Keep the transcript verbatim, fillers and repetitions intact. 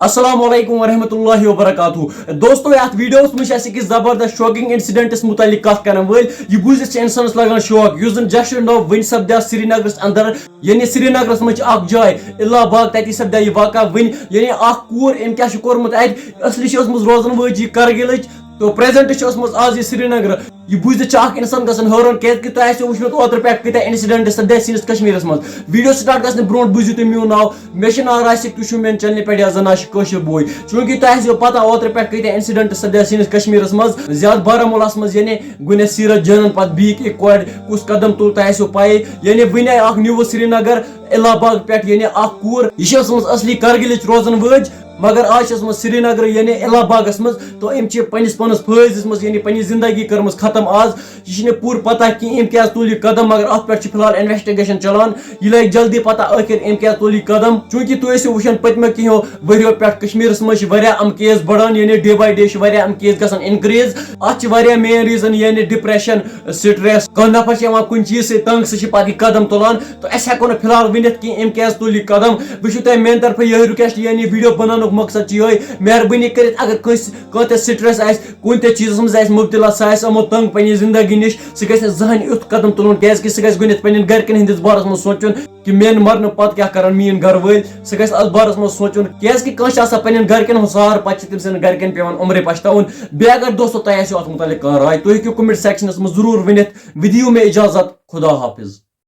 السلام علیکم ورحمۃ اللہ وبرکاتہ۔ دوستو، یتھ ویڈیوس منٛز چھِ أسۍ أکِس زبردست شوکنگ انسیڈنٹس متعلق کتھ کرن وٲلۍ۔ یہِ بوٗزِتھ چھِ انسانس لگان شوق، یُس زن جشن نو وٕنہِ سپدیو سرینگرس اندر۔ یعنی سرینگرس منٛز چھِ اکھ جاے الہ باغ، تتی سپدیو یہِ واقعہ وٕنہِ۔ یعنی اکھ کوٗر، أمۍ کیٛاہ چھُ کوٚرمُت اتہِ؟ اصلی چھِ ٲسمٕژ روزن وٲج یہِ کرگلٕچ، تہٕ پریزنٹ چھِ ٲسمٕژ آز یہِ سرینگر۔ یہِ بوٗزِتھ چھُ اکھ انسان گژھان حٲران، کیازِ کہِ تۄہہِ آسیو وٕچھمُت اوترٕ پٮ۪ٹھ کۭتیاہ انسیڈنٹ سپدے سٲنِس کشمیرس منٛز۔ ویڈیو سٹارٹ گژھنہٕ برونٛٹھ بوٗزِو تُہۍ میون ناو۔ مےٚ چھُ ناو راسِک، تُہۍ چھِو میانہِ چینلہِ پٮ۪ٹھ یا زن آسہِ کٲشِر بوے۔ چوٗنٛکہِ تۄہہِ آسیو پتہ اوترٕ پٮ۪ٹھ کۭتیاہ انسیڈنٹ سپدے سٲنِس کشمیرس منٛز۔ زیادٕ بارہمولاہس منٛز، یعنی گُنہ سیرت جانن پتہٕ بیٚیہِ أکۍ کورِ کُس قدم تُل، تۄہہِ آسیو پَیی۔ یعنی وٕنہِ آیہِ اکھ نیوز سرینگر الہ باغ پٮ۪ٹھ، یعنی اکھ کوٗر، یہِ چھِ ٲسمٕژ اصلی کرگلٕچ روزن وٲج، مگر آز چھِ ٲسمٕژ سرینگر یعنی الہ باغس منٛز۔ تہٕ أمۍ چھِ پننِس پانس فٲیض دِژمٕژ، یعنی پننہِ زندگی کٔرمٕژ ختم آز۔ یہِ چھِنہٕ پوٗرٕ پتہ کینٛہہ أمۍ کیازِ تُل یہِ قدم، مگر اتھ پٮ۪ٹھ چھِ فی الحال انویسٹیگیشن چلان۔ یہِ لگہِ جلدی پتہ ٲخر أمۍ کیازِ تُل یہِ قدم، چوٗنٛکہِ تُہۍ ٲسِو وٕچھان پٔتمیو کینٛہو ؤرِیو پٮ۪ٹھ کشمیرس منٛز چھِ واریاہ یِم کیس بڑان، یعنی ڈے باے ڈے چھِ واریاہ یِم کیس گژھان انکریز۔ اتھ چھِ واریاہ مین ریزن، یعنی ڈپریشن، سٹریس۔ کانٛہہ نفر چھِ یِوان کُنہِ چیٖز سۭتۍ تنگ، سُہ چھِ پتہٕ یہِ قدم تُلان۔ تہٕ أسۍ ہٮ۪کو نہٕ فی الحال ؤنِتھ کینٛہہ أمۍ کیازِ تُل یہِ قدم۔ وٕچھِو تۄہہِ میانہِ طرفہٕ یِہوٚے رِکویسٹ، یعنی ویڈیو بناونُک مقصد چھُ یِہوٚے۔ مہربٲنی کٔرِتھ اگر کٲنٛسہِ، کانٛہہ تہِ سٹریس آسہِ، کُنہِ تہِ چیٖزس منٛز آسہِ مُبتلا، سُہ آسہِ آمُت تنگ پننہِ زندگی نِش، سُہ گژھِ نہٕ زٕہٕنۍ یُتھ قدم تُلُن، کیازِ کہِ سُہ گژھِ گۄڈٕنٮ۪تھ پننٮ۪ن گرِکٮ۪ن ہٕنٛدِس بارس منٛز سونٛچُن کہِ میانہِ مرنہٕ پتہٕ کیٛاہ کرن میٲنۍ گرٕ وٲلۍ۔ سُہ گژھِ اتھ بارس منٛز سونٛچُن، کیازِ کہِ کٲنٛسہِ چھُ آسان پننٮ۪ن گرِکٮ۪ن ہُنٛد سہارٕ، پتہٕ چھِ تٔمۍ سٕنٛدٮ۪ن گرِکٮ۪ن پٮ۪وان عمرے پچھتاوُن۔ بیٚیہِ اگر دوستو تۄہہِ آسیو اتھ متعلق کانٛہہ راے، تُہۍ ہیٚکِو comment sectionس منٛز ضروٗر ؤنِتھ۔ وۄنۍ دِیِو مےٚ اجازت، خدا حافظ۔